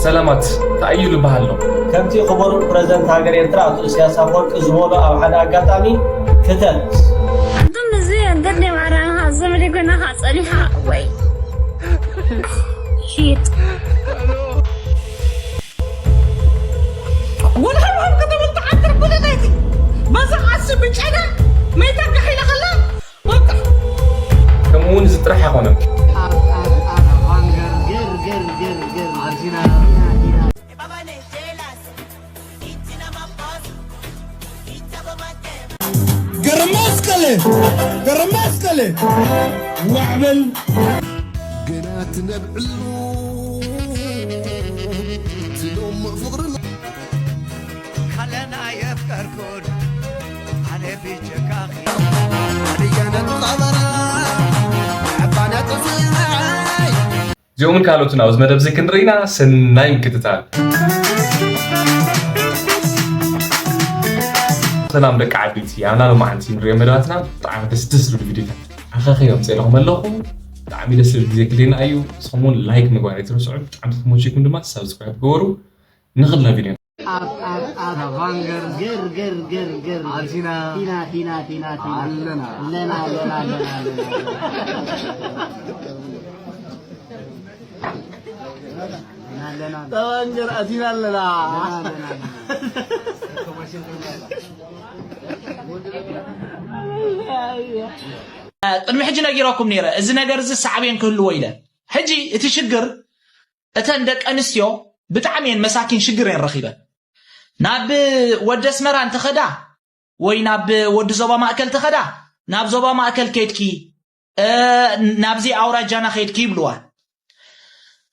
ሰላማት፣ እንታይ እዩ ዝበሃል ኣሎ? ከምቲ ክቡር ፕረዚደንት ሃገር ኤርትራ ኣቶ ኢሳያስ ኣፈወርቂ ዝበሎ ኣብ ሓደ ኣጋጣሚ፣ ክተት። ኣንቱም እዚ ገድሊ ማርያም ዘመድ ጎናኻ ጸኒሓ ወይ ሺጥ والهرم كتب التعتر كل نادي بس عسب بجانا ما يتنقح إلى خلا وقع ከምኡ እውን እዚ ጥራሕ ኣይኮነን። ገርማስቀለ ገርማስቀለ ዋዕበል ገና ትነብዕሉ ትደምዕ ፍቕሪ ካለና የፍቀርኩን ኣነ ብጀካኺ ኣድያነት ቐበራ ዕባና ጥፍኣይ እዚኦምን ካልኦትን ኣብዚ መደብ እዚ ክንርኢ ኢና። ሰናይ ምክትታል። ሰላም ደቂ ዓበይቲ፣ ኣብና ሎማዓንቲ ንሪኦ መደባትና ብጣዕሚ ደስ ደስ ዝብሉ ቪዲዮታት ዓኻኺ የምፅእልኹም ኣለኹ። ብጣዕሚ ደስ ዝብል ግዜ ክልየና እዩ። ንስኹም እውን ላይክ ምግባር ኣይትረስዑ። ብጣዕሚ ተተመችኩም ድማ ሳብስክራይብ ግበሩ። ንኽልና ቪድዮ ጠባንጀር ኣቲና ኣለና ቅድሚ ሕጂ ነጊረኩም ነይረ እዚ ነገር እዚ ሳዕቤን ክህልዎ ኢለ ሕጂ እቲ ሽግር እተን ደቂ ኣንስትዮ ብጣዕሚ እየን መሳኪን ሽግር እየን ረኺበን ናብ ወዲ ኣስመራ እንተኸዳ ወይ ናብ ወዲ ዞባ ማእከል ተኸዳ ናብ ዞባ ማእከል ከድኪ ናብዚ ኣውራጃና ከድኪ ይብልዋ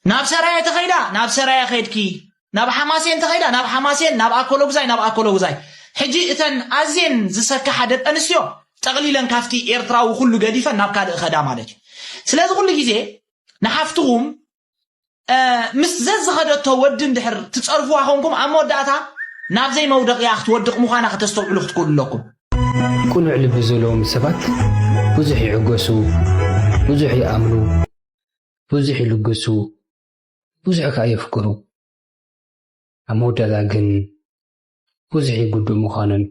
ናብ ሰራየ ተኸይዳ ናብ ሰራየ ከድኪ ናብ ሓማሴን ተኸይዳ ናብ ሓማሴን ናብ ኣኮሎጉዛይ ናብ ኣኮሎጉዛይ ሕጂ እተን ኣዝየን ዝሰክሓ ደቂ ኣንስትዮ ጠቕሊለን ካብቲ ኤርትራዊ ኩሉ ገዲፈን ናብ ካልእ ኸዳ ማለት እዩ ስለዚ ኩሉ ግዜ ንሓፍትኹም ምስ ዘዝኸደቶ ወዲ እንድሕር ትጸርፍዋ ኾንኩም ኣብ መወዳእታ ናብ ዘይመውደቕያ ክትወድቕ ምዃና ከተስተውዕሉ ክትክእሉ ኣለኩም። ቅኑዕ ልቢ ዘለዎም ሰባት ብዙሕ ይዕገሱ፣ ብዙሕ ይኣምኑ፣ ብዙሕ ይልግሱ፣ ብዙሕ ከኣ የፍቅሩ። ኣብ መወዳእታ ግን ብዙሕ ይጉድኡ ምዃኖም።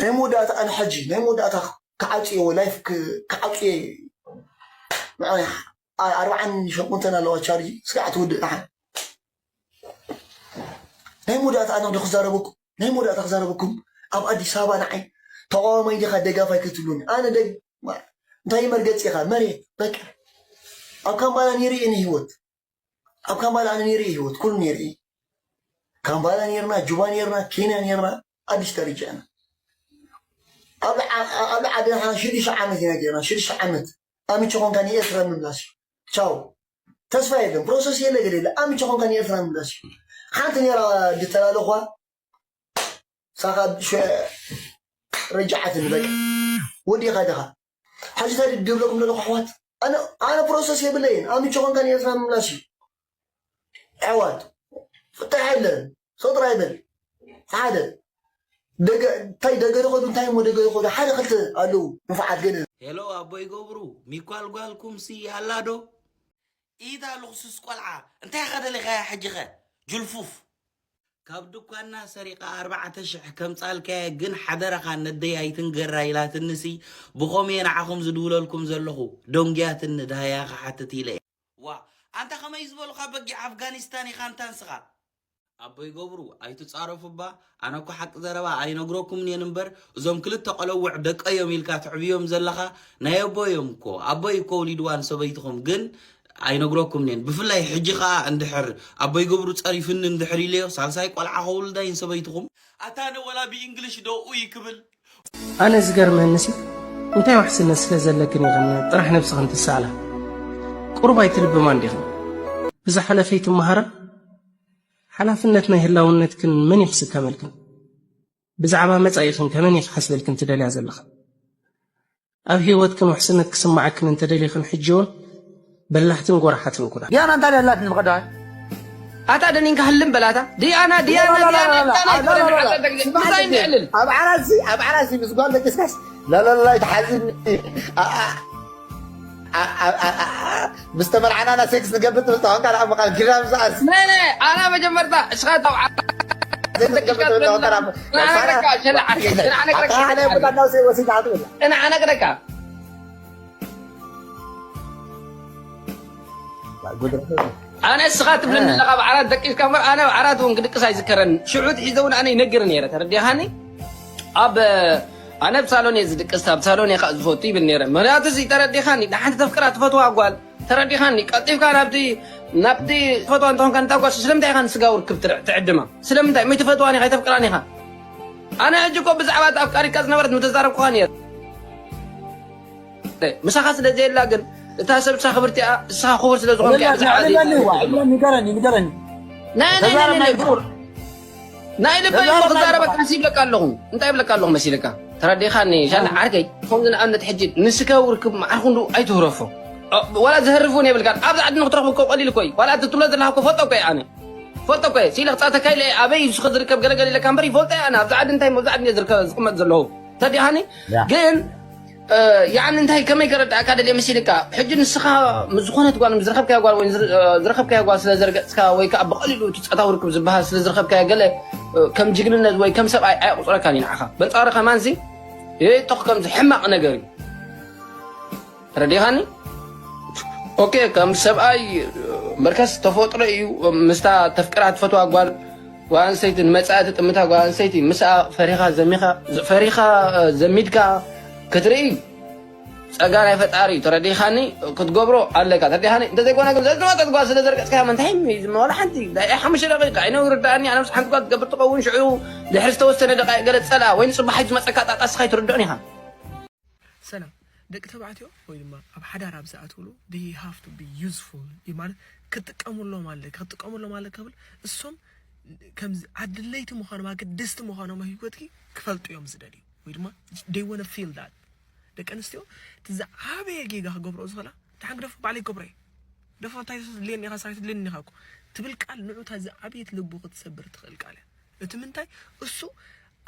ናይ መወዳእታ ኣነ ሕጂ ናይ መወዳእታ ክዓፅዮ ላይፍ ክዓፅዮ ኣርባዓን ሸሞንተን ኣለዋ ቻርጅ ስጋዕ ትውድእ ደሓን ናይ መወዳእታ ኣነ ዶ ክዛረበኩም ናይ መወዳእታ ክዛረበኩም ኣብ ኣዲስ ኣበባ ንዓይ ተቃዋማይ ዲኻ ደጋፋይ ክትብሉኒ ኣነ ደግ እንታይ መርገፂ ኢኻ መሬት በቃ ኣብ ካምባላ ነይረ እየ ንህይወት ኣብ ካምባላ ኣነ ነይረ እየ ህይወት ኩሉ ነይረ እየ ካምባላ ነይርና ጁባ ነይርና ኬንያ ነይርና ኣዲስ ተረጃእና ኣብ ዓድና ሽዱሽተ ዓመት ኢና ገርና ሽዱሽተ ዓመት ኣምቸ ኮንካ ንኤርትራ ምምላስ እዩ ቻው ተስፋ የለን ፕሮሰስ የለ ገለ የለ ኣምቸ ኮንካ ንኤርትራ ምምላስ እዩ ሓንቲ ነይራ ድተላለኹዋ ሳኻ ረጃዓትኒ በቃ ወዲኻ ድኻ ሕጂ ታይ ድብለኩም ዘለኹ ኣሕዋት ኣነ ፕሮሰስ የብለይን ኣምቸ ኮንካ ንኤርትራ ምምላስ እዩ ኣሕዋት ፍታሕ የለን ሰጥራ ይበል ሓደ ደገ እንታይ ደገ ይኸዱ እንታይ እሞ ደገ ይኸዱ ሓደ ክልተ ኣለዉ ንፉዓት ገለ ሄሎ ኣቦይ ገብሩ ሚኳል ጓልኩምሲ ኣላ ዶ ኢታ ልኽሱስ ቆልዓ እንታይ ኢኻ ደሊኻያ ሕጂኸ ጅልፉፍ ካብ ድኳና ሰሪቓ ኣርባዕተ ሽሕ ከምጻልካያ ግን ሓደራኻ ነደይ ኣይትንገራ ኢላትንሲ ብኸምየ ንዓኹም ዝድውለልኩም ዘለኹ ደንጉያትኒ ደሃያ ክሓትት ኢለ እየ ዋ ኣንታ ከመይ ዝበሉኻ በጊዕ ኣፍጋኒስታን ኢኻ እንታ ንስኻ ኣቦይ ገብሩ ኣይትጻረፉ እባ ኣነ እኮ ሓቂ ዘረባ ኣይነግረኩምን እየን እምበር እዞም ክልተ ቆለውዕ ደቀዮም ኢልካ ትዕብዮም ዘለኻ ናይ ኣቦይ እዮም እኮ ኣቦይ እኮ ውሊድዋ ንሰበይትኹም ግን ኣይነግረኩምን እየን ብፍላይ ሕጂ ከኣ እንድሕር ኣቦይ ገብሩ ጸሪፍኒ እንድሕር ኢለዮ ሳልሳይ ቆልዓ ከውልዳ እየን ሰበይትኹም ኣታ ኣነ ወላ ብእንግሊሽ ዶ ኡይ ክብል ኣነ ዝገርመኒሲ እንታይ ውሕስነት ስለ ዘለክን ኢኽን ጥራሕ ነብስኽን ትሰኣላ? ቁሩብ ኣይትልብማን ዲኽን? ብዝሓለፈ ኣይትመሃራን? ሓላፍነት ናይ ህላውነትክን መን እዩ ክስከመልክን? ብዛዕባ መጻኢኽን ከ መን እዩ ክሓስበልክን ትደልያ ዘለኽን? ኣብ ህይወትክን ውሕስነት ክስምዓክን እንተደሊኽን ሕጂ እውን በላሕትን ጎራሓትን ኩና። ዲያና እንታይ ደላትኒ ብቐዳማይ? ኣታ ደኒንካ ህልም በል ኣታ። ዲያና ዲያና ዲያና ዲያና ኣይኮነን ዓሰርተ ግዜ ምሳይ እንዕልል። ኣብ ዓራሲ ኣብ ዓራሲ ምስ ጓል ደቂስካስ ላላላ ይትሓዝኒ። ኣኣ ኣ- ኣ- ኣ- ኣ- ኣ- ምስ ተመርዓናና ሴክስ ንገብር ትብል ተኾንካ፣ ንዓ በቃ ግራም ዝኣስ ናይ ናይ ኣና መጀመርታ እስኻ ተው ዓ- ሴክስ ንገብር ትብል ተኾንካ፣ ንዓ ንዓ ነግረካ፣ ሸለ ዓርከይ፣ ንዓ ነግረካ፣ ኣታ ሓደ ቦታ እናውሰ ወሲዳ ትብል። ንዓ ነግረካ። ጉድ። ኣነ እስኻ ትብለኒ ኣለኻ ብዓራት ደቂስካ እምበር ኣነ ብዓራት እውን ክድቅስ ኣይዝከረን። ሽዑ ትሒዘ እውን ኣነ ይነግር ነይረ፣ ተረዲኻኒ? ኣብ ኣነ ኣብ ሳሎን እየ ዝድቅስ፣ ኣብ ሳሎን እየ ከዓ ዝፈቱ ይብል ነይረ። ምኽንያቱ እዚ ተረዲኻኒ፣ ደሓን ተፍቅራ ትፈትዋ ጓል ተረዲኻኒ፣ ቀልጢፍካ ናብቲ ናብቲ ትፈትዋ እንተኾንካ ንታ ጓል ስለምንታይ ኢኻ ንስጋ ውርክብ ትር- ትዕድማ? ስለምንታይ? መይትፈትዋን ኢኻ፣ ኣይተፍቅራን ኢኻ። ኣነ ሕጂ እኮ ብዛዕባ እታ ኣፍቃሪትካ ዝነበረት ምተዛረብኩኻ ነይረ። ምሳኻ ስለ ዘየላ ግን እታ ሰብ ንሳ ክብርቲ እያ፣ ንስኻ ክቡር ስለ ዝኾንካ እያ ብዛዕባ ዘይ- ንገረኒ፣ ንገረኒ። ናይ ናይ ናይ ናይ ናይ ናይ ናይ ልበይ እኮ ክዛረበካ ንስ ይብለካ ኣለኹ። እንታይ ይብለካ ኣለኹ መሲልካ? ተረዲኻኒ ሻላ ዓርከይ። ከምዚ ንኣብነት ሕጂ ንስጋ ውርክብ መዓርኩ እንዱ ኣይትህረፎ። ኦ፣ ዋላ ዝህርፍ እውን የብልካን። ኣብዚ ዓዲ ንክትረኽቡ እኮ ቀሊል እኮ እዩ። ዋላ እቲ ትብሎ ዘለኻ እኮ ፈልጦ እኮ እየ ኣነ። ፈልጦ እኮ እየ። ሲለ ክጻተካ ኢለ እየ ኣበይ ንሱ ዝርከብ ገለገለ ኢለካ እምበር ይፈልጦ እየ ኣነ። ኣብዚ ዓዲ እንታይ ኣብዚ ዓዲ እየ ዝርከብ ዝቕመጥ ዘለኹ። ተረዲኻኒ? ያ። ግን ያዕኒ እንታይ ከመይ ከረዳእካ ደልየ መሲልካ? ሕጂ ንስኻ ምስ ዝኾነት ጓል፣ ምስ ዝረኸብካያ ጓል ወይ ዝር- ዝረኸብካያ ጓል ስለ ዘርገጽካ ወይ ከኣ ብቐሊሉ እቲ ጾታዊ ርክብ ዝበሃል ስለ ዝረኸብካያ ገለ ከም ጅግንነት ወይ ከም ሰብኣይ ኣየቑጽረካን እዩ ንዓኻ። በንጻሩ ከማንሲ ይጥቕ ከምዚ ሕማቕ ነገር እዩ። ተረዲኻኒ? ኦኬ፣ ከም ሰብኣይ በርከስ ተፈጥሮ እዩ። ምስታ ተፍቅራ ትፈትዋ ጓል ጓል ኣንስተይቲ ንመጻኢ ትጥምታ ጓል ኣንስተይቲ ምስኣ ፈሪኻ ዘሚኻ ፈሪኻ ዘሚድካ ክትርኢ ጸጋ ናይ ፈጣሪ እዩ። ተረዲኻኒ? ክትገብሮ ኣለካ። ተረዲኻኒ? እንተዘይኮነ ግን ዘዝመጠት ጓል ስለ ዘርገጽካያ እንታይ ዋላ ሓንቲ ናይ ሓሙሽተ ደቂቃ ኣይነው ይርዳእኒ። ኣነ ምስ ሓንቲ ጓል ትገብር ትኸውን ሽዑ ድሕሪ ዝተወሰነ ደቃይቅ ገለ ትጸልኣ ወይ ንጽባሕ ዝመጸካ ጣጣ እስኻ ኣይትርድኦን ኢኻ። ሰላም ደቂ ተባዕትዮ ወይ ድማ ኣብ ሓዳር ኣብ ዝኣትውሉ they have to be useful እዩ ማለት ክትጥቀሙሎም ኣለካ ክትጥቀሙሎም ኣለካ ክብል እሶም ከምዚ ኣድለይቲ ምዃኖም ኣገደስቲ ምዃኖም ኣብ ህይወትኪ ክፈልጡ እዮም ዝደልዩ ወይ ድማ they wanna feel that ደቂ ኣንስትዮ እቲ ዝዓበየ ጌጋ ክገብሮ ዝኽእላ ደሓን ግደፎ ባዕለይ ክገብሮ እየ ግደፎ እንታይ ትድልየኒ ኢኻ ሰራይ ትድልየኒ ኢኻ እኮ ትብል ቃል ንዑ እታ ዝዓበየት ልቡ ክትሰብር ትኽእል ቃል እያ እቲ ምንታይ እሱ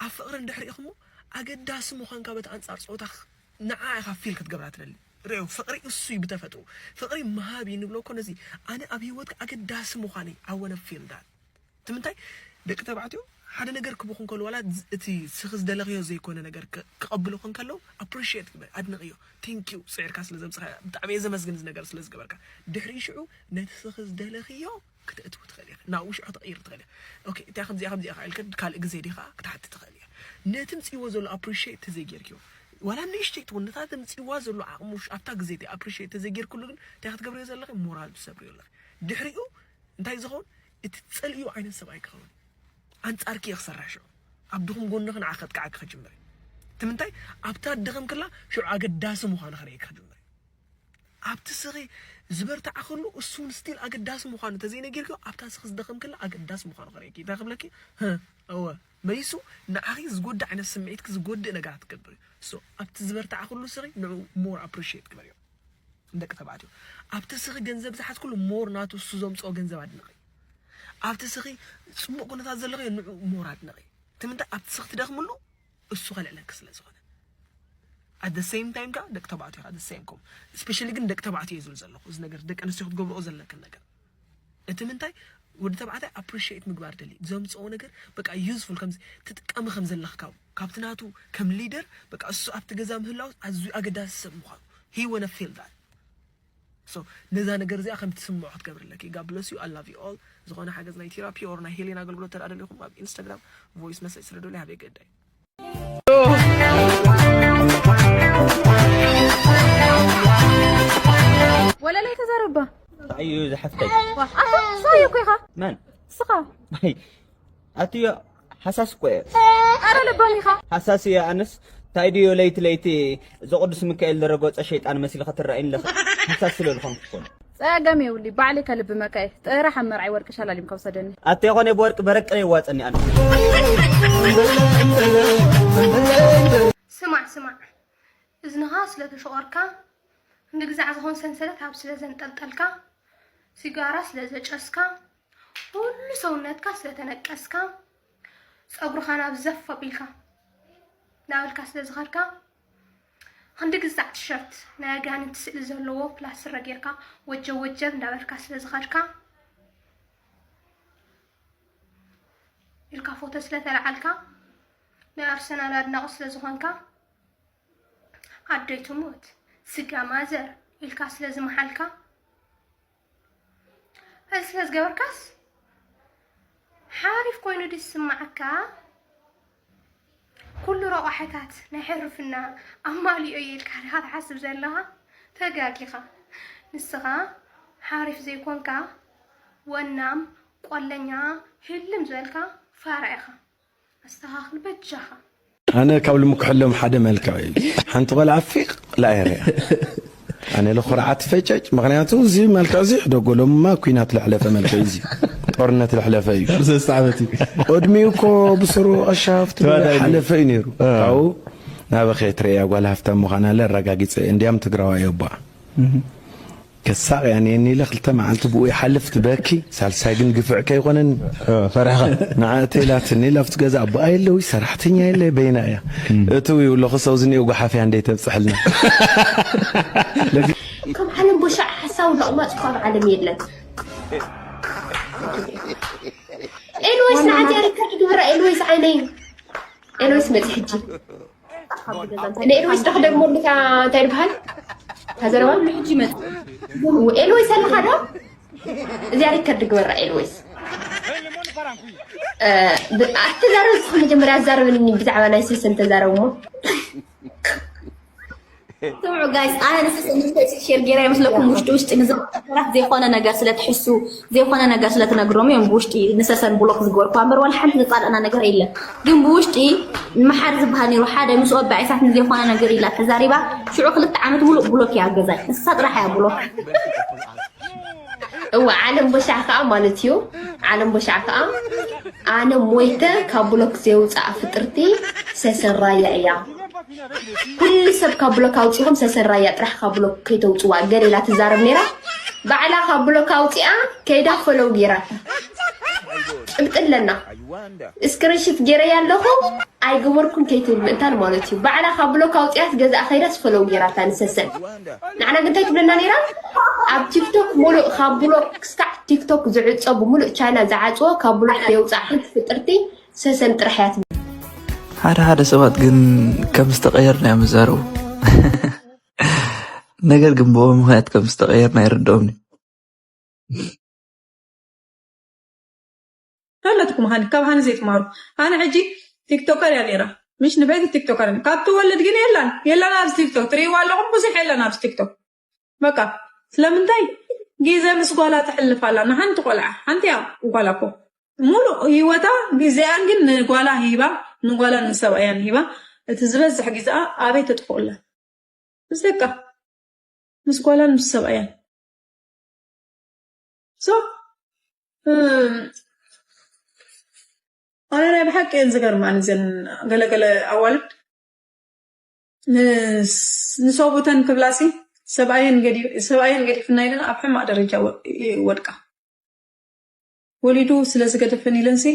ኣብ ፍቕሪ እንድሕር ኢኹሞ ኣገዳሲ ምዃንካ በቲ ኣንጻር ጾታ ንዓ ኢኻ ፊል ክትገብራ ትደሊ ርእዮ ፍቕሪ እሱ እዩ ብተፈጥሩ ፍቕሪ ምሃብ እዩ ንብሎ እኮ ነዚ ኣነ ኣብ ህይወትካ ኣገዳሲ ምዃነይ ኣወነ ፊል ዳት እቲ ምንታይ ደቂ ተባዕትዮ ሓደ ነገር ክቡኹም ከሉ ዋላ እቲ ስኺ ዝደለኽዮ ዘይኮነ ነገር ክቐብሉኹ እንከለዉ ኣፕሪሽት ግበር ኣድንቕዮ ቴንኪዩ ስዒርካ ስለ ዘምፅኻ ብጣዕሚ እየ ዘመስግን እዚ ነገር ስለ ዝገበርካ ድሕሪ ሽዑ ነቲ ስኺ ዝደለኽዮ ክተእትዊ ትኽእል ኢኻ ናብ ውሽዑ ክትቕይር ትኽእል ኢኻ ኦኬ እንታይ ከምዚኣ ከምዚኣ ኢኻ ኢልካ ካልእ ግዜ ዲኻ ክትሓቲ ትኽእል ኢኻ ነቲ ምፅእዎ ዘሎ ኣፕሪሽት ተዘይጌርክዮ ዋላ ንእሽተይ ትኹን ነታ ምፅእዋ ዘሎ ዓቕሚ ኣብታ ግዜ ኣፕሪሽት ተዘይጌርክሉ ግን እንታይ ክትገብርዮ ዘለኺ ሞራል ትሰብርዮ ኣለኺ ድሕሪኡ እንታይ ዝኸውን እቲ ትፀልእዮ ዓይነት ሰብኣይ ክኸውን ኣንፃርኪ እየ ክሰርሕ ሽዑ ኣብ ድኹም ጎንኺ ንዓ ከጥቅዓኪ ክጅምር እዩ እቲ ምንታይ ኣብታ ድኸም ክላ ሽዑ ኣገዳሲ ምዃኑ ክርእየኪ ክጅምር እዩ ኣብቲ ስኺ ዝበርትዓኽሉ እሱ እውን ስቲል ኣገዳሲ ምዃኑ እንተዘይነጊርክዮ ኣብታ ስኺ ዝደኸምክላ ኣገዳሲ ምዃኑ ከርእየኪ እንታይ ክብለኪ እወ መሊሱ ንዓኺ ዝጎድእ ዓይነት ስምዒትኪ ዝጎድእ ነገራት ክገብር እዩ so ኣብቲ ዝበርትዓኽሉ ስኺ ንዑ ሞር ኣፕሪሽት ግበርዮ ንደቂ ተባዕትዮ ኣብቲ ስኺ ገንዘብ ዝሓዝክሉ ሞር ናቱ እሱ ዘምፅኦ ገንዘብ ኣድንቒ ኣብቲ ስኺ ፅቡቅ ኩነታት ዘለኽዮ ንዑ ሞር ኣድንቒ እቲ ምንታይ ኣብቲ ስኺ ትደኽምሉ እሱ ከልዕለኪ ስለ ዝኾነ at the same time ከ ደቂ ተባዕትዮ ከ the same ኮም especially ግን ደቂ ተባዕትዮ ዝብል ዘለኹ እዚ ነገር ደቂ ኣንስትዮ ክትገብርኦ ዘለክን ነገር እቲ ምንታይ ወዲ ተባዕታይ appreciate ምግባር ደሊ ዘምፅኦ ነገር በቃ useful ከም ትጥቀሚ ከም ዘለኽካ ካብቲ ናቱ ከም leader በቃ እሱ ኣብቲ ገዛ ምህላው ኣዝዩ ኣገዳሲ ሰብ ምዃኑ he wanna feel that so ነዛ ነገር እዚኣ ከም ትስምዖ ክትገብር ኣለኪ God bless you I love you all ዝኾነ ሓገዝ ናይ therapy or ናይ healing ኣገልግሎት ተደኣ ደሊኹም ኣብ Instagram voice message ስደዱለይ ሃበይ ገዳይ ወለላይ ተዛረባ እዩ ዝሓፍተይ ኣታ ሳይ እኮ ኢኻ መን እስኻ ኣትዮ ሓሳስ እኮ እየ ኣረ ለባም ኢኻ ሓሳስ እየ ኣነስ እንታይ ድዮ ለይቲ ለይቲ እዚ ቅዱስ ሚካኤል ዝረገጾ ሸይጣን መሲልካ ትረኣይኒ ኣለኻ ሓሳስ ስለ ዝኾንኩ እኮ ጸገም የብሉ ባዕለይ ከልብመካ እየ ጥራሕ ኣብ መርዓይ ወርቂ ሸላሊምካ ውሰደኒ ኣተ ይኾነ ብወርቂ በረቂ ነው ይዋፀኒ ኣነ ስማዕ ስማዕ እዝንኻ ስለ ተሸቖርካ ንግዛዕ ዝኾን ሰንሰለት ኣብ ስለ ዘንጠልጠልካ ሲጋራ ስለ ዘጨስካ ኩሉ ሰውነትካ ስለ ተነቀስካ ጸጉርኻ ናብ ዘፍ ኣቢልካ ናበልካ ስለ ዝኸድካ ክንዲ ግዛዕ ቲሸርት ናይ ኣጋንንቲ ስእሊ ዘለዎ ፕላስ ስረ ጌርካ ወጀብ ወጀብ እንዳበልካ ስለ ዝኸድካ ኢልካ ፎቶ ስለ ተለዓልካ ናይ ኣርሰናል ኣድናቒ ስለ ዝኾንካ ኣደይ ትሙት ስጋ ማዘር ኢልካ ስለ ዝመሓልካ እዚ ስለ ዝገበርካስ ሓሪፍ ኮይኑ ድዩ ዝስምዓካ? ኩሉ ረቋሕታት ናይ ሕርፍና ኣማሊኦ እየ ኢልካ ዲኻ ትሓስብ ዘለኻ? ተጋጊኻ። ንስኻ ሓሪፍ ዘይኮንካ ወናም፣ ቆለኛ፣ ህልም ዝበልካ ፋራ ኢኻ። ኣስተኻኽል በጃኻ። ኣነ ካብ ልምክሐሎም ሓደ መልክዕ እዩ። ሓንቲ ቆልዓ ፊቕ ኢላ እየ ሪኣ። ኣነ ለኹርዓት ፈጨጭ፣ ምኽንያቱ እዚ መልክዕ እዚ ሕደጎ፣ ሎምማ ኲናት ለሕለፈ መልክዕ እዩ እዚ። ጦርነት ለሕለፈ እዩ። ሰለስተ ዓመት እዩ። ቅድሚኡ እኮ ብስሩ ቀሻፍቲ ተባዳይ እዩ። ሓለፈ እዩ ነይሩ። አ። ካብኡ ናበ ከየትርእያ ጓል ሃፍታም ምዃና ለረጋጊጸ። እንዲያም ትግራዋይ እየ እባ። እህ። ከሳቕ እያ ነየኒ ኢለ ክልተ መዓልቲ ብኡ ይሓልፍ ትበኪ፣ ሳልሳይ ግን ግፍዕ ከይኮነኒ። እ፣ ፈሪሕኻ? ንዓ እተኢላትኒ ኢለ ኣብቲ ገዛ ኣቦኣ የለዊ፣ ሰራሕተኛ የለ፣ በይና እያ። እም። እትው ይብለኹ ሰው ዝኒኦ ጓሓፍያ እንደይ ተብጽሐልና። ከም ዓለም ቦሻዕ ሓሳዊ ለቕማጽ እኳ ኣብ ዓለም የለን። ኤልወይስ ንዓቲ ሪከርድ ግብራ ኤልወይስ ዓይነይ። ኤልወይስ መጺ ሕጂ። ንኤልወይስ ዶ ክደግመሉ እታ እንታይ ይበሃል? እታ ዘረባ? ሕጂ መጽ- ኤልወይስ ኣለኻ ዶ? እዚኣ ሪከርድ ግበራ ኤልወይስ። እ፣ ብ-፣ ኣትዛረብ እስኪ መጀመርያ ኣዛረበኒ ብዛዕባ ናይ ሰሰን ተዛረቡ እሞ። ስምዑ ጋይስ፣ ኣነ ንሰሰን ንሰሰን ሼር ገይረ ይመስለኩም ውሽጢ ውሽጢ ንዘራት ዘይኮነ ነገር ስለ ትሕሱ ዘይኮነ ነገር ስለ ትነግሮም እዮም ብውሽጢ ንሰሰን ብሎክ ዝገበርኩዋ እምበር ዋላ ሓንቲ ዝጻልእና ነገር የለን። ግን ብውሽጢ መሓሪ ዝበሃል ነይሩ ሓደ ምስኡ ኣባዒሳት ንዘይኮነ ነገር ኢላ ተዛሪባ ሽዑ ክልተ ዓመት ሙሉእ ብሎክ እያ ኣብ ገዛይ። ንሳ ጥራሕ እያ ብሎክ። እወ ዓለም ቦሻዕ ከዓ ማለት እዩ። ዓለም ቦሻዕ ከዓ ኣነ ሞይተ ካብ ብሎክ ዘየውፅኣ ፍጥርቲ ሰሰን ራያ እያ። ኩሉ ሰብ ካብ ብሎክ ኣውፂኹም ሰሰን ራያ ጥራሕ ካብ ብሎክ ከይተውፅዋ ገለ ኢላ ትዛረብ ነይራ። ባዕላ ካብ ብሎክ ኣውፂኣ ከይዳ ፈለው ገይራታ። ጭብጢ ኣለና። ስክሪንሽት ገይረያ ኣለኹ ኣይገበርኩን ከይትብል ምእንታን ማለት እዩ። ባዕላ ካብ ብሎክ ኣውፂኣት ገዛእ ከይዳስ ፈለው ገይራታ ንሰሰን። ንዓና ግን እንታይ ትብለና ነይራ? ኣብ ቲክቶክ ሙሉእ ካብ ብሎክ ክሳዕ ቲክቶክ ዝዕፆ ብሙሉእ ቻይና ዝዓፅዎ ካብ ብሎክ ዘየውፃእ ሓንቲ ፍጥርቲ ሰሰን ጥራሕ እያ ትብል። ሓደ ሓደ ሰባት ግን ከም ዝተቐየርና እዮም ዝዛረቡ። ነገር ግን ብኡ ምኽንያት ከም ዝተቐየርና ኣይርድኦምን እዩ። ፈለጥኩም ሃኒ፣ ካብ ሃኒ ዘይትማሩ። ሃኒ ሕጂ ቲክቶከር እያ ነይራ። ምሽ ንበይት ቲክቶከር እያ። ካብ ትወልድ ግን የላን፣ የላን ኣብዚ ቲክቶክ። ትርእይዋ ኣለኹም፣ ብዙሕ የለን ኣብዚ ቲክቶክ። በቃ፣ ስለምንታይ? ግዜ ምስ ጓላ ተሕልፍ ኣላ። ንሓንቲ ቆልዓ፣ ሓንቲ እያ ጓላ እኮ። ሙሉእ ህይወታ፣ ግዜኣን ግን ንጓላ ሂባ፣ ንጓላን ንሰብኣያን ሂባ፣ እቲ ዝበዝሕ ግዜኣ ኣበይ ተጥፍኡ ኣላ? በቃ፣ ምስ ጓላን ምስ ሰብኣያን። So፣ እም፣ ኣነ ናይ ብሓቂ እየን ዝገርማኒ እዘን ገለገለ ኣዋልድ። ንስ-፣ ንሰቡተን ክብላሲ ሰብኣየን ገዲ-፣ ሰብኣየን ገዲፍና ኢለን ኣብ ሕማቕ ደረጃ ወ-፣ ይወድቃ። ወሊዱ ስለ ዝገደፈን ኢለንሲ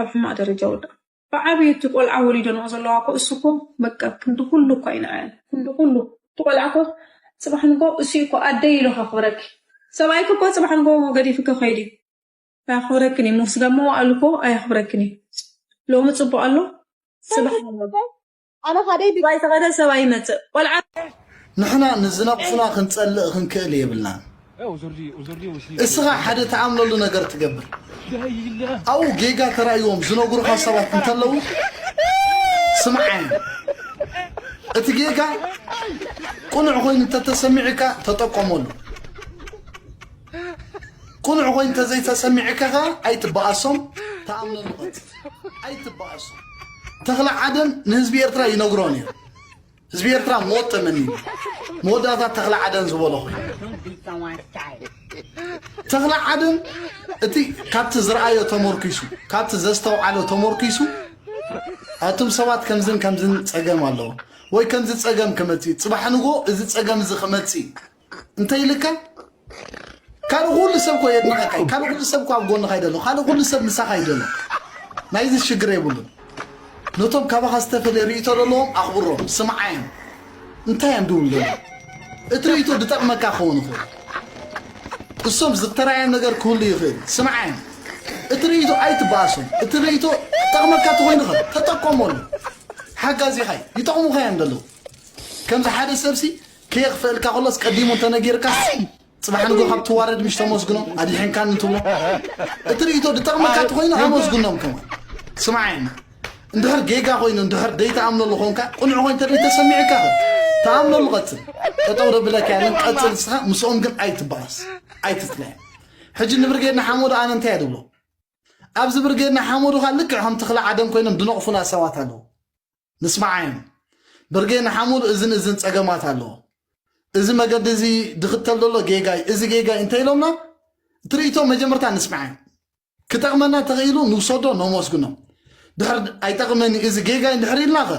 ኣብ ሕማቕ ደረጃ ወድቃ። ብዓብዩ እቲ ቆልዓ ወሊደንኦ ዘለዋ እኮ እሱ እኮ በቃ ክንዲ ኩሉ እኮ ኣይነኣያን። ክንዲ ኩሉ። እቲ ቆልዓ እኮ ጽባሕ ንጎ እሱ እኮ ኣደይ ኢሉ ከኽብረኪ። ሰብኣይኪ እኮ ጽባሕ ንጎ ገዲፉ ክኸይድ እዩ። ኣየኽብረክን እዩ። ምስ ጋሞ ኣሉ እኮ ኣየኽብረክን እዩ። ሎሚ ጽቡቕ ኣሎ፣ ጽባሕ እኮ ኣነ ካደይ ብ- ባይ ተቐደ ሰብኣይ ይመጽእ። ቆልዓ ንሕና ንዝነቕፉና ክንጸልእ ክንክእል የብልናን። እስኻ ሓደ ተኣምነሉ ነገር ትገብር። ኣብኡ ጌጋ ተራእይዎም ዝነግሩኻ ሰባት እንተለዉ ስምዓዮም። እቲ ጌጋ ቅኑዕ ኮይኑ እንተተሰሚዑካ ተጠቀመሉ። ቅኑዕ ኮይኑ እንተዘይተሰሚዑካ ኸዓ ኣይትበኣሶም፣ ተኣምነሉ ቀጽል። ኣይትበኣሶም። ተኽለ ዓደን ንህዝቢ ኤርትራ ይነግሮ ነይሩ። ህዝቢ ኤርትራ ሞት ተመኒዩ። መወዳእታ ተኽለ ዓደን ዝበሎ ኮይኑ። ተኽለ ዓደን እቲ ካብቲ ዝረኣዮ ተመርኪሱ፣ ካብቲ ዘስተውዓሎ ተመርኪሱ፣ ኣቱም ሰባት ከምዝን ከምዝን ጸገም ኣለዎ። ወይ ከምዚ ጸገም ክመጽእ፣ ጽባሕ ንጎ እዚ ጸገም እዚ ክመጽእ እንተ ኢልካ፣ ካልእ ኩሉ ሰብ እኮ የድንቐካ እዩ። ካልእ ኩሉ ሰብ እኮ ኣብ ጎንኻ እዩ ዘሎ። ካልእ ኩሉ ሰብ ምሳኻ እዩ ዘሎ። ናይዚ ሽግር የብሉን። ነቶም ካባኻ ዝተፈለየ ርእይቶ ዘለዎም ኣኽብሮም፣ ስምዓዮም። እንታይ እዮም ድብሉ ዘለዉ? እቲ ርእይቶ ዝጠቕመካ ክኸውን ይኽእል። እሶም ዝተራእዮም ነገር ክህሉ ይኽእል። ስምዓዮም። እቲ ርእይቶ ኣይትበኣሶም። እቲ ርእይቶ ጠቕመካ ተኾይኑ ኸ ተጠቀመሉ። ሓጋዚኻ እዩ። ይጠቕሙኻ እዮም ዘለዉ። ከምዚ ሓደ ሰብሲ ከየኽፍአልካ ከሎስ ቀዲሙ እንተነጊርካ ጽባሕ ንግሆ ካብ ትዋረድ ምሽ ተመስግኖም ኣድሒንካኒ ትብሎ። እቲ ርእይቶ ዝጠቕመካ ተኾይኑ ኣመስግኖም ከማን። ስምዓዮም። እንድሕር ጌጋ ኮይኑ እንድሕር ደይትኣምነሉ ኾንካ ቅኑዕ ኮይኑ ተደይ ተሰሚዕካ ኸ ተኣምነሉ ቀጽል። ጠጠው ደብለካ ያለን ቀጽል ንስኻ ምስኦም ግን ኣይትበኣስ ኣይትጽላዮም። ሕጂ ንብርጌድ ንሓመዱ ኣነ እንታይ እየ ድብሎ? ኣብዚ ብርጌድ ንሓመዱ ኻ ልክዕ ከም ተኽለ ዓደም ኮይኖም ድነቕፉና ሰባት ኣለዉ። ንስምዓዮም። ብርጌድ ንሓመዱ እዝን እዝን ጸገማት ኣለዎ። እዚ መገዲ እዚ ድኽተል ዘሎ ጌጋ እዩ፣ እዚ ጌጋ እዩ እንተኢሎምና እቲ ርእይቶ መጀመርታ ንስምዓዮም። ክጠቕመና ተኽኢሉ ንውሰዶ ነመስግኖም። ድሕር ኣይጠቕመኒ እዚ ጌጋ እንድሕር ኢልናኸ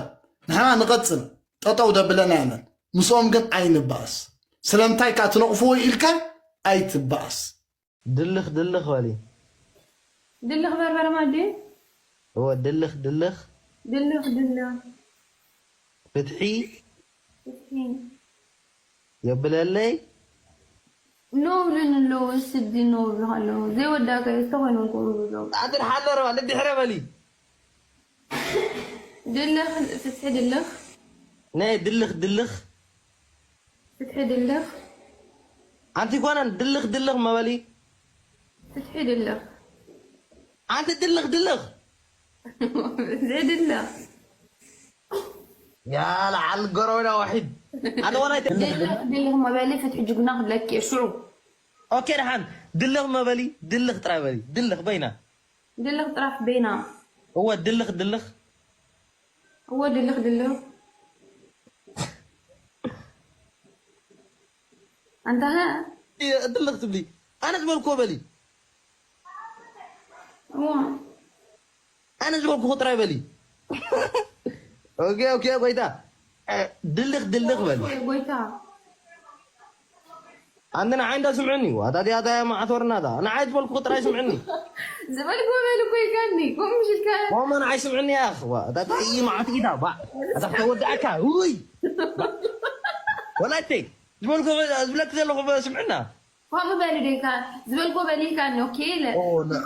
ንሕና ንቐጽል ጠጠው ደብለና የለን። ምስኦም ግን ኣይንባእስ። ስለምንታይ ከኣ ትነቕፍዎ ኢልካ ኣይትባእስ። ድልኽ ድልኽ በሊ። ድልኽ በርበረ ማዲ እወ ድልኽ ድልኽ ድልኽ ድልኽ ፍትሒ ፍትሒ የብለለይ ነውርን ኣለዎ ስዲ ነውር ኣለዎ ዘይወዳእካ እየ ዝተኾይኖም ክብሉ ዘለዉ ኣንተ ሓለረዋ ልድሕረ በሊ ድልኽ ፍትሒ ድልኽ ናይ ድልኽ ድልኽ ፍትሒ ድልኽ ኣንቲ ጓናን ድልኽ ድልኽ መበሊ ፍትሒ ድልኽ ኣንቲ ድልኽ ድልኽ ዘይድልኽ ያ ለዓል ጎረቤና ዋሒድ ኣነ ዋላ ይተ- ድልኽ ድልኽ መበሊ ፍትሒ ጅግና ክብለኪ እየ ሽዑ ኦኬ ደሓን ድልኽ መበሊ ድልኽ ጥራይ በሊ ድልኽ በይና ድልኽ ጥራሕ በይና እወ ድልኽ ድልኽ እወ ድልኽ ድልኽ ኣንታ ድልኽ ትብሊ ኣነ ዝበልክዎ በሊ እወ ኣነ ዝበልኩኹ ጥራይ በሊ ኦኬ ኦኬ ጎይታ ድልኽ ድልኽ በሊ ወይ ጎይታ ኣንተ ንዓይ እንዳ ስምዕኒ ዋታ ዲያታ ማዕት ወርናታ ንዓይ ዝበልኩኹ ጥራይ ስምዕኒ ዝበልክዎ በል እኮ ኢልካኒ ከምኡ ምሽ ኢልካ ማማ ንዓይ ስምዕኒ ያኽ ዋታ ይ ማዕት ኢታ ባ ኣታ ከተወድኣካ ውይ ወላይተይ ዝበልኩ ዝብለክ ዘለኹ ስምዕና ከምኡ በል ኢልካ ዝበልክዎ በል ኢልካኒ ኦኬ ኢለ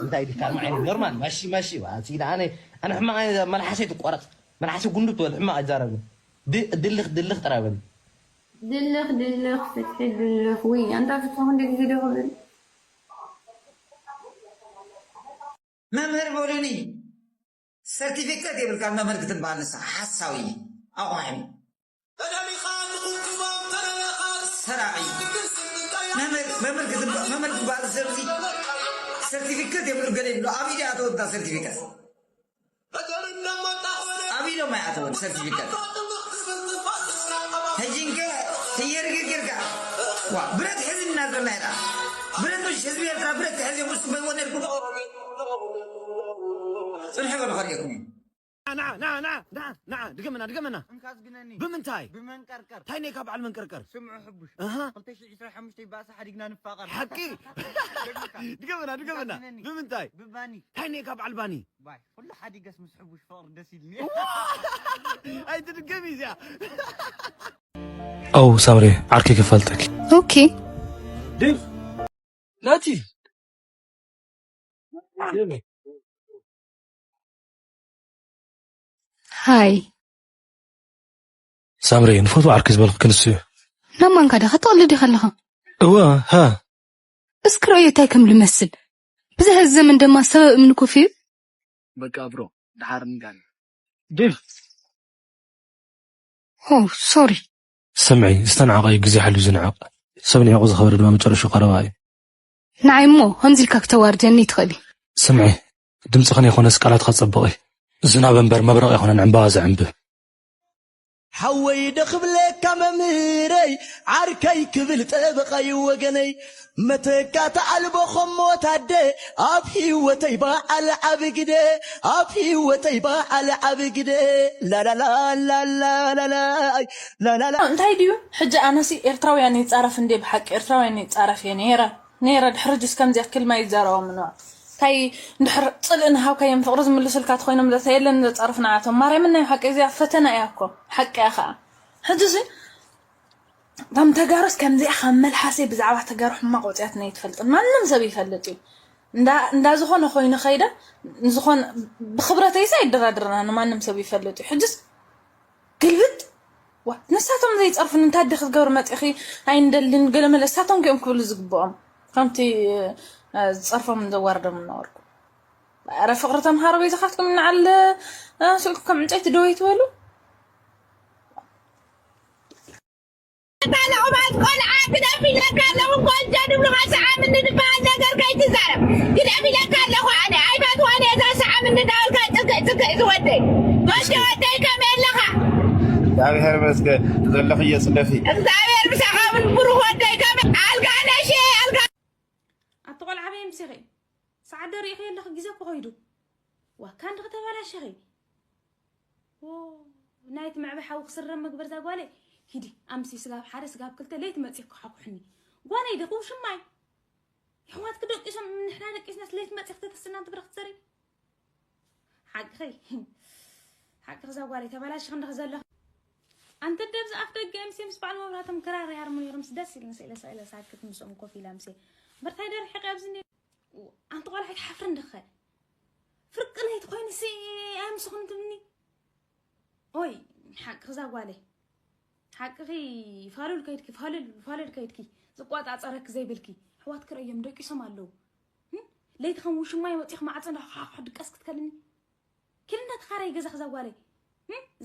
እንታይ ኢልካ ማዓይ ኖርማል ማሺ ማሺ ዋ ሲዳ ኣነ ኣነ ሕማቕ መልሓሰይ ትቆረጽ መልሓሰ ጉንዱ ትበል ሕማቕ ኣይዛረብን ድልኽ ድልኽ ጥራይ በል ድልኽ ድልኽ ፍትሒ ድልኽ ውይ ኣንታ ፍትሒ ክንደ ግዜ ዶ ክብል መምህር በሉኒ ሰርቲፊኬት የብልካ መምህር ክትበሃል ንስኻ ሓሳዊ ኣቑሕም ሰራቒ መምህር ክትበሃል ዘርኢ ሰርቲፊኬት የብሉ ገለ ይብሉ ኣብ ኢደ ኣተወታ ሰርቲፊኬት ኣብ ኢዶም ኣይኣተወን ሰርቲፊኬት ሕጂ እንከ ህየርግር ጌርካ ዋ ብረት ሕዚ እናዘና ኢና ብረት ምሽ ህዝቢ ኤርትራ ብረት ተሕዝዮም ምስ ትበይዎ ነርኩም ጽንሐ በሉ ከርእየኩም እዩ ና ና ና ና ና ድገመና ድገመና እንካ ዝግነኒ ብምንታይ ብመንቀርቀር እንታይ ነካ በዓል መንቀርቀር ስምዑ ሕቡሽ ኣሃ ክልተ ሽሕ ዕስራን ሓሙሽተን ይባእሳ ሓዲግና ንፋቐር ሓቂ ድገመና ድገመና ብምንታይ ግነኒ እንታይ ነካ በዓል ባኒ ባይ ኩሉ ሓዲገስ ምስ ሕቡሽ ፍቕሪ ደስ ኢልኒ ኣይትድገም እዚኣ ኣው ሳምሪ ዓርኪ ክፈልጠኪ ኦኬ ናቲ ሃይ ሳምሪ ንፈቱ ዓርኪ ዝበልክ ክንሱ እዩ ናብ ማንካ ዲኻ ትቕልድ ኢኻ ኣለኻ እወ ሃ እስኪ ረእዮ እንታይ ከም ልመስል ብዚ ሕዚ ዘመን ድማ ሰበብ እምኒ ኮፍ እዩ በቃ ብሮ ድሓር ንጋን ዴቭ ኦ ሶሪ ስምዒ ዝተናዕቐ እዩ ግዜ ሓልዩ ዝንዕቕ ሰብ ንዕቑ ዝኸበረ ድማ መጨረሹ ቀረባ እዩ ንዓይ እሞ ከምዚ ኢልካ ክተዋርደኒ ትኽእል እዩ ስምዒ ድምፅኽን የኾነስ ቃላትኻ ጸብቕ እዩ ዝናብ እምበር መብረቕ የኾነን ዕምባባ ዘዕንብብ ሓወይ ዶ ክብለካ መምህረይ ዓርከይ ክብል ጠበቓይ ወገነይ መተካእታ ኣልቦ ኸሞ ታደ ኣብ ህይወተይ በዓል ዓቢ ግደ ኣብ ህይወተይ በዓል ዓቢ ግደ ላላላላላላይ ላላላ እንታይ ድዩ ሕጂ ኣነሲ ኤርትራውያን ይጻረፍ እንዴ ብሓቂ ኤርትራውያን ይጻረፍ እየ ነይረ ነይረ ድሕሪ ጅስ ከምዚ ያክል ማይ ይዛረቦም ንዋ እንታይ እንድሕር ጽልኢ ንሃብካዮም ፍቕሪ ዝምልሱልካ ተኾይኖም ዘተ የለን ዘጻርፍ ንዓቶም ማርያምን ናይ ሓቂ እዚኣ ፈተና እያ እኮ ሓቂ እያ ከዓ ሕጂ ሲ እቶም ተጋሩስ ከምዚኣ ካብ መልሓሰይ ብዛዕባ ተጋሩ ሕማቕ ወፂኣትና ኣይትፈልጥን። ማንም ሰብ ይፈልጥ እዩ። እንዳ እንዳ ዝኾነ ኮይኑ ከይደ፣ ዝኾነ ብኽብረተይስ ኣይደራድርና፣ ንማንም ሰብ ይፈልጥ እዩ። ሕጅስ ግልብጥ። ዋ፣ ንሳቶም ዘይፀርፉን እንታይ ኣደ ክትገብሩ መፂኺ ኣይንደልን ገለ መለ፣ እሳቶም እዮም ክብሉ ዝግብኦም። ከምቲ እ፣ ዝፀርፎም ዘዋርዶም እናወርኩ። ኣረ ፍቕሪ ተምሃሮ በይዛኻትኩም እናዓለ ስልኩ ከም ዕንጨይቲ ደው ይትበሉ። ካልኦባት ቆልዓ ግደፍ ኢለካ ኣለኹ። ጎልጀ ድብሉኻ ሰዓምኒ ዝበሃል ነገር ከይትዛረብ። ግደፍ ኢለካ ኣለኹ ኣነ። ኣይፈትዋን እየ እዛ ሰዓምኒ እንዳበልካ ጽግእ ጽግእ ዝወደይ። ጎልጀ ወደይ ከመይ ኣለኻ? እግዚኣብሔር ይመስገን። ዘለኽዮ ጽደፊ። እግዚኣብሔር ምሳኻ ብል ብሩኽ ወደይ ከመይ ኣልጋ ነሽ ኣልጋ ኣቲ ቆልዓ በይ ምሴኺ ሰዓት ዶ ርኢኺ ኣለኺ ግዜ እኮ ኸይዱ ዋካ እንዲ ከተበላሸኺ ናይቲ መዕበ ሓዊ ክስረም መግበር ዛጓለይ ሂዲ ኣምሲ ስጋብ ሓደ ስጋብ ክልተ ለይቲ መፂ ክሓኩሕኒ ጓለይ ደኹ ሽማይ የሕዋትኪ ደቂሶም ንሕና ደቂስናስ ለይቲ መፂ ክተተስና እንትብረ ክትሰሪ ሓቅኺ ሓቅኺ እዛ ጓለይ ተበላሽኺ እንዲኺ ዘለኺ ኣንተ ደብዚ ኣፍ ደገ ምስ ምስ በዓል መብራቶም ክራር ይሃርሙ ነይሮምስ ደስ ኢልኒ ስኢለ ስኢለ ሳክት ምስኦም ኮፍ ኢላ ምሴ በርታይ ደርሒቀ ኣብዚ ኣንቲ ቆልዓ ኣይትሓፍርን ድኸ ፍርቂ ለይቲ ኮይኑሲ ኣምስኹም ትብኒ ኦይ ሓቅኺ እዛ ጓለይ ሓቅኺ ፋሉል ከይድኪ ፋሉል ፋሉል ከይድኪ ዝቆጻጸረኪ ዘይብልኪ ኣሕዋትኪ ርእዮም ደቂሶም ኣለዉ ለይቲ ከም ውሽማይ ወፂኺ ማዕፀ እንዳኳኳ ድቀስ ክትከልኒ ኪድ እንዳተኻራይ ገዛኺ እዛ ጓለይ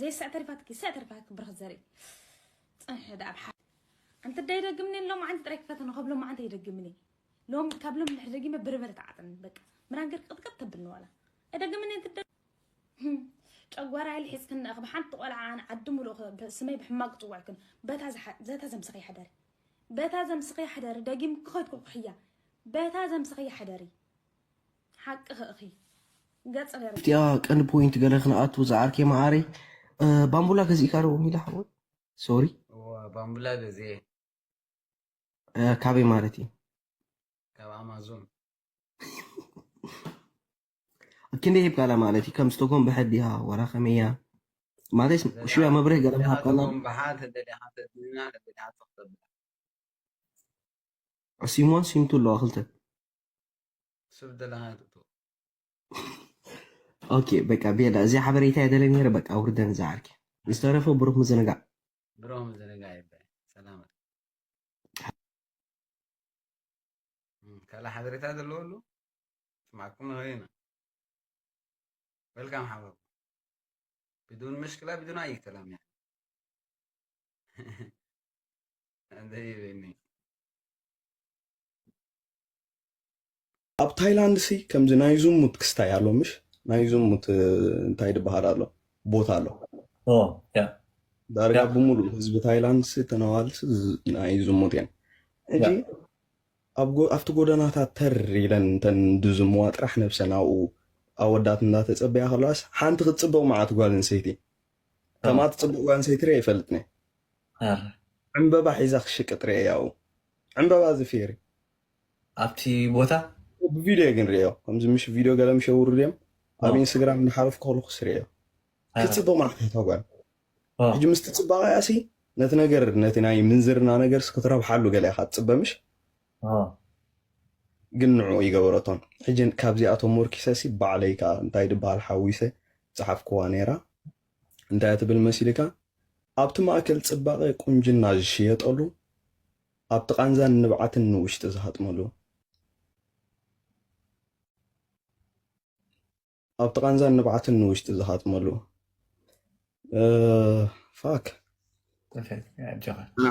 ዘይስዕ ተሪፋትኪ ስዕ ተሪፋትኪ ብርኽቲ ዘርኢ ፅንሒ ደኣ ብሓ ኣንቲ ዳ ይደግምኒ ሎማዓንቲ ጥራይ ክፈተነ ካብ ሎማዓንቲ ኣይደግምኒ ሎም ካብ ሎም ድሕሪ ደጊመ ብርበር ተዓጥኒ በቃ ምራንገር ቅጥቅጥ ተብልኒ ዋላ ኣይደግምኒ ኣንቲ ዳ ጨጓራ ኢለ ሒዝክኒ እኽ ብሓንቲ ቆልዓ ኣነ ዓዲ ሙሉእ ስመይ ብሕማቅ ክፅውዕክን በታ ዘምስኸ ይሕደሪ በታ ዘምስኸ ይሕደሪ ደጊምኪ ከይትኩሕክሕያ በታ ዘምስኸ ይሕደሪ ሓቅኺ እኺ ገጽ ገይረ እቲኣ ቀንዲ ፖይንት ገለ ክንኣቱ ዝዓርከይ መዓረይ ባምቡላ ገዚእካ ዶ ሚላ ሓወይ ሶሪ ባምቡላ ገዜ ካበይ ማለት እዩ ካብ ኣማዞን ክንደይ ሂብካላ ማለት እዩ ከም ስቶኮም ብሕድ እያ ወላ ከመይ እያ ማለት ሽያ መብርህ ገለ ምሃብካላ ብሓት ደሊኻ ተድንና ደሊኻ ተኽተብ ሲሞን ሲምቱ ኣለዋ ክልተ ስብ ደለኻ ትእትዎ ኦኬ በቃ ቤላ እዚ ሓበሬታ የደለ ነይረ በቃ ውርደን እዛ ዓርኪ ዝተረፈ ብሩክ ምዝንጋዕ ብሩክ ምዝንጋዕ ይበ ሰላመት ካልእ ሓበሬታ ዘለዎሉ ስማዕኩም ንኸይና ወልካም ሓበሩ ብዱን ምሽክላ ብዱን ኣይ ሰላም ያ ኣብ ታይላንድ ሲ ከምዚ ናይ ዝሙት ክስታይ ኣሎ ምሽ ናይ ዝሙት እንታይ ድበሃል ኣሎ ቦታ ኣሎ ዳርጋ ብምሉእ ህዝቢ ታይላንድ ሲ ተነዋል ናይ ዝሙት እየን ሕጂ ኣብቲ ጎደናታት ተር ኢለን እንተን ድዝምዋ ጥራሕ ነብሰን ኣብኡ ኣወዳት እንዳተፀበያ ከለዋስ ሓንቲ ክትፅብቕ መዓት ጓል ኣንሰይቲ ከምኣ ትፅብቕ ጓል ኣንሰይቲ ሪኣ ይፈልጥኒ ዕምበባ ሒዛ ክሽቅጥ ሪአ ኣብኡ ዕምበባ ዝፍየሪ ኣብቲ ቦታ ብቪድዮ ግን ሪኦ ከምዚ ምሽ ቪድዮ ገለ ምሽ የውርድ እዮም ኣብ ኢንስግራም እንዳሓለፍኩ ከለኩስ ሪኦ ክትፅብቕ መዓት እታ ጓል ሕጂ ምስ ትፅባቐ ያሲ ነቲ ነገር ነቲ ናይ ምንዝርና ነገር ክትረብሓሉ ገለ ኢኻ ትፅበ ምሽ ግን ንዕኡ ይገበረቶን ሕጂ ካብዚኣቶም ሞርኪሰሲ ባዕለይ ከዓ እንታይ ድበሃል ሓዊሰ ዝፀሓፍክዋ ነይራ እንታይ ትብል መሲልካ ኣብቲ ማእከል ፅባቐ ቁንጅና ዝሽየጠሉ ኣብቲ ቃንዛን ንብዓትን ንውሽጢ ዝሃጥመሉ ኣብቲ ቃንዛን ንብዓትን ንውሽጢ ዝሃጥመሉ ፋክ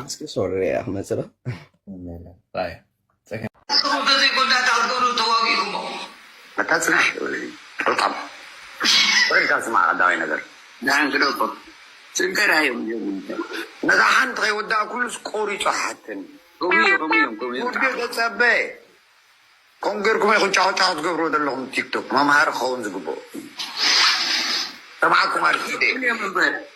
እስኪ ሶሪ ሪኣ ክመፅእ ዶ ተዘይጎዳእቲ ኣብ ዶሩ ተዋጊእኩሞ በታ ፅናሕ ጠልጣም ወይልካ ስማዕ ቀዳማይ ነገር ድሓን ክደቆ ፅንቀራ እዮም ነዛ ሓንቲ ከይወዳእ ኩሉስ ቆሪፁ ሓተኒ ከምኡ እዮም ከምኡ እዮም ከምኡ እዮም ውዴ ተፀበ ከምኡ ጌርኩም ኢኹም ጫውጫው ትገብርዎ ዘለኹም ቲክቶክ መምሃሪ ክኸውን ዝግብኦ ሰማዕኩም ኣርፊደ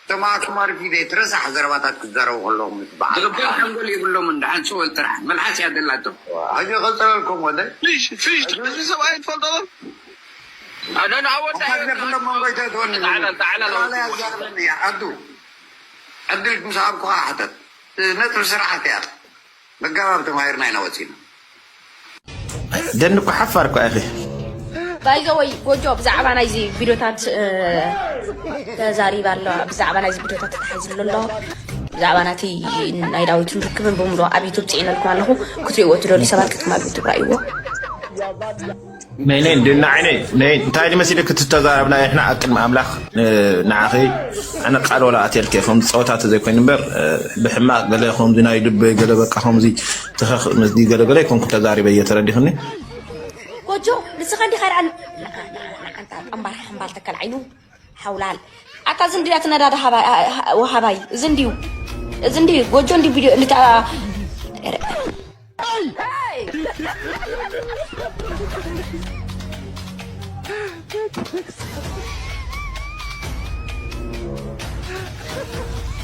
ሰማዕኩም ኣርፊደ ትረሳሕ ዘረባታት ክትዛረቡ ከለኹም ትበዓል ዝግብኦም ሓንጎል የብሎምን ደሓን ስወል ጥራሕ መልሓስ እያ ዘላቶም ሕጂ ቀፅለልኩም ወደ ፍሽ ፍሽ እዚ ሰብኣይ ትፈልጦ ኣነ ንዓወዳ ኣካግነ ፍሎም መንጎይታ ትወኒ ተዓላ ተዓላ ተዓላ ያዛርበኒ ዓዱ ዕድል ምስ ሃብኩኻ ሕተት ነጥብ ስርዓት እያ። መጋባብ ተማሂርና ኢና ወፂና። ደን እኮ ሓፋር እኮ ኢኺ። ባይዘወይ ጎጆ ብዛዕባ ናይዚ ቪዲዮታት ተዛሪባ ኣለዋ። ብዛዕባ ናይዚ ቪዲዮታት ተታሒዝሉ ኣሎ። ብዛዕባ ናቲ ናይ ዳዊትን ርክብን ብምሉእ ኣብ ዩቱብ ፅዒነልኩም ኣለኹ። ክትሪእዎ ትደልዩ ሰባት ክትማሉ ትብራእይዎ። ነይ ነይ እንዲ ንዓይ ነይ ነይ እንታይ ድመሲልክ ትተዛረብና ይሕና ኣብ ቅድሚ ኣምላኽ ንዓኺ ኣነ ቃል ወላ ኣትየልክ ከም ጸወታ ተዘይኮይኑ እምበር ብሕማቕ ገለ ከምዚ ናይ ልበይ ገለ በቃ ከምዚ ተኸኽ መስዲ ገለ ገለ ይኮንኩ ተዛሪበ እየ ተረዲኽኒ። ጎጆ ንስኻ እንዲኻ ደኣ ንዓንታ ጠምባር ሓምባል ተከል ዓይኑ ሓውላል ኣታ እዚ እንድያ ትነዳዳ ወሃባይ እዚ እንድዩ እዚ እንድዩ ጎጆ እንዲ ቪዲዮ እንታ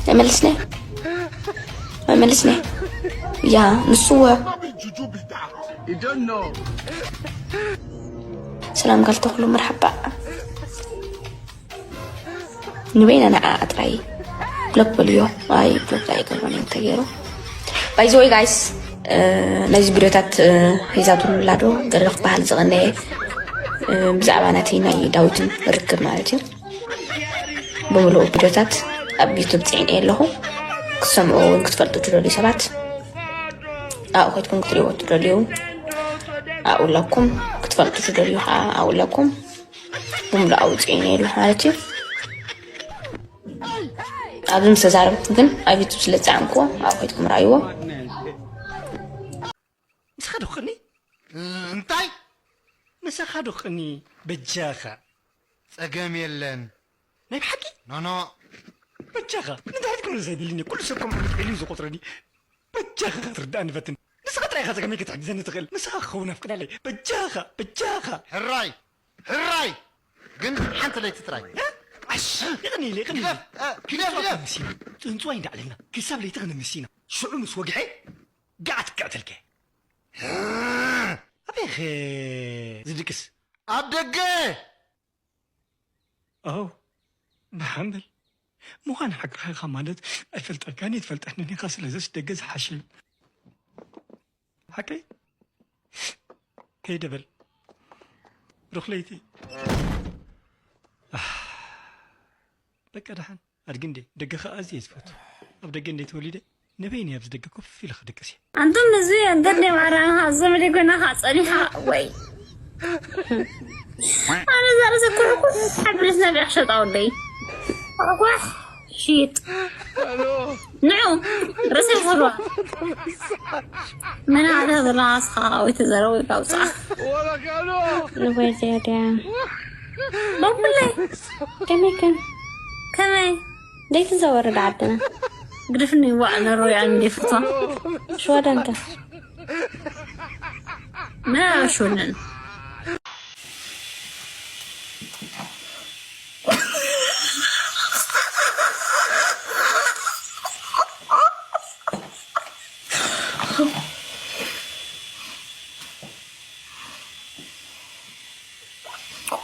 ተመልስነ መመልስነ ያ ንስወ ሰላም ጋል ተኽሉ መርሓባ ንበይና ንዓ ጥራይ ብሎክ በልዮ ኣይ ብሎክ ኣይገብሮን እዮም ተገይሩ ባይዘወይ ጋይስ ነዚ ቪዲዮታት ሒዛትሉ ላዶ ገለ ክበሃል ዝቐነየ ብዛዕባ ናቲ ናይ ዳዊትን ርክብ ማለት እዩ ብምልኡ ቪዲዮታት ኣብ ዩቱብ ፅዒነ ኣለኹ ክትሰምዑ እውን ክትፈልጡ ትደልዩ ሰባት ኣብኡ ከድኩም ክትሪእዎ ትደልዩ ኣብኡ ኣለኩም ክትፈልጡ ትደልዩ ከዓ ኣብኡ ኣለኩም ብምልኡ ኣውፅኢነ ኣለኹ ማለት እዩ ኣብዚ ምስ ተዛረብኩም ግን ኣብ ዩቱብ ስለ ዝፀዓንክዎ ኣብኡ ከድኩም ረኣይዎ ንስኻ ዶ ቅኒ እንታይ ንስኻ ዶ ቅኒ በጃኻ ጸገም የለን ናይ ብሓቂ ኖኖ በጃኻ ንድሕሪት ክምለስ ኣይደልን እየ ኩሉ ሰብ ከምኡ ኢሉ እዩ ዝቆፅረኒ በጃኻ ክትርዳእኒ ፈትን ንስኻ ጥራይ ኢኻ ጸገመይ ክትሕግዘኒ ትኽእል ንስኻ ክኸውን ኣፍቅዳለይ በጃኻ በጃኻ ሕራይ ሕራይ ግን ሓንቲ ለይቲ ጥራይ ዓሽ ይቕኒ ኢለ ይቕኒ ኢለ ግደፍ እ፣ ግደፍ ግደፍ ክንምስ ኢና ጽንጽዋይ እንዳዕለልና ክሳብ ለይቲ ክንምስ ኢና ሽዑ ምስ ወግሐ ጋዕ ትክዕተልከ ኣበይ ኸ ዝድቅስ ኣብ ደገ ኣው ብሓምብል ምዃን ሓቅኻ ኢኻ ማለት ኣይፈልጠካን ይትፈልጠንን ኢኻ ስለዚስ ደገ ዝሓሽ እዩ ሓቀይ ከይደ በል ሩኽ ለይቲ በቃ ደሓን ኣድጊ እንዴ ደገ ኸዓ ኣዝየ ዝፈቱ ኣብ ደገ እንዴ ተወሊደ ንበይኒ ኣብዚ ደገ ኮፍ ኢለ ክድቅስ እየ ኣንቱም እዚ እንተድንየ ማርያም ካብ ዘመደይ ጎና ከዓ ፀኒሓ ወይ ኣነ እዛ ርእሰ ኩሕኩሕ ሓብልስ ነቢዕ ክሸጣ ወደይ ኩሕኩሕ ሽይጥ ንዑ ርእሰይ ክሰድዋ መን ኣዕዳ ዘለኻ ስኻ ወይ ተዘረቡ ኢልካ ውፅኣ ንጎይ ዘያ ድያ በኩለይ ከመይ ከን ከመይ ደይትዘወር ዳ ዓድና ግድፍኒ ዋዕ ነሮ ያን ደፍቶ ሽወደንከ ና ሽወደን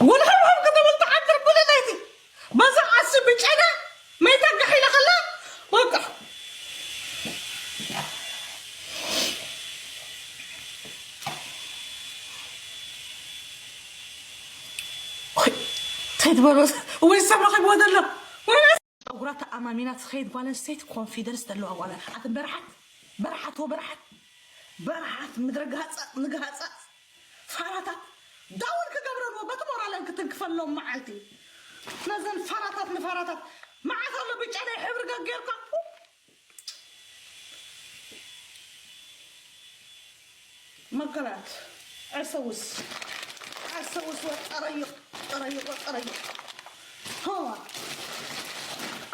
ወላ ሃብሃብ ከተበልቲ ዓንተር ብለለይቲ በዛ ዓሲ ብጨና መይታ ጋሕ ኢላ ከላ በቃ እንታይ ትበሎ ወይ ሰብ ረኺብዎ ዘሎ ጨጉራ ተኣማሚና ትኸይድ ጓል ኣንስተይቲ ኮንፊደንስ ዘለዋ ጓል ኣርሓት በርሓት በርሓት ወበርሓት በርሓት ምድረ ጋህፃፅ ንጋህፃፅ ፋራታት ዳውን ክገብረልዎ በቲ ሞራለን ክትንክፈሎም መዓልቲ ነዘን ፋራታት ንፋራታት መዓት ኣሎ ብጫ ናይ ሕብሪ ገጌርካ መገላት ዓሰውስ ዓሰውስ ወጠረይቕ ጠረይቕ ወጠረይቕ ሆዋ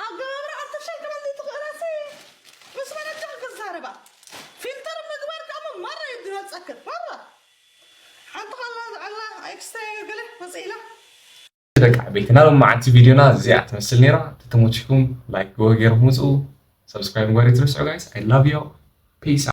ኣገባብራ ኣርተፍሻል ክበሊ ትኽእላሲ ምስ መነጃ ክዛረባ ፊልተር ምግባር ከኣ ማራ ይድረጸክን ማራ ሓንቲ ቃላ ኣላ ኣይክስታይ ገለ መጽኢላ ደቂ ዓበይቲ ናብ መዓንቲ ቪድዮና እዚኣ ትመስል ነይራ ተተመችኩም ላይክ ግበሩ ገይርኩም ውፅኡ ሰብስክራይብ ምግባር ይትርስዑ guys I love you peace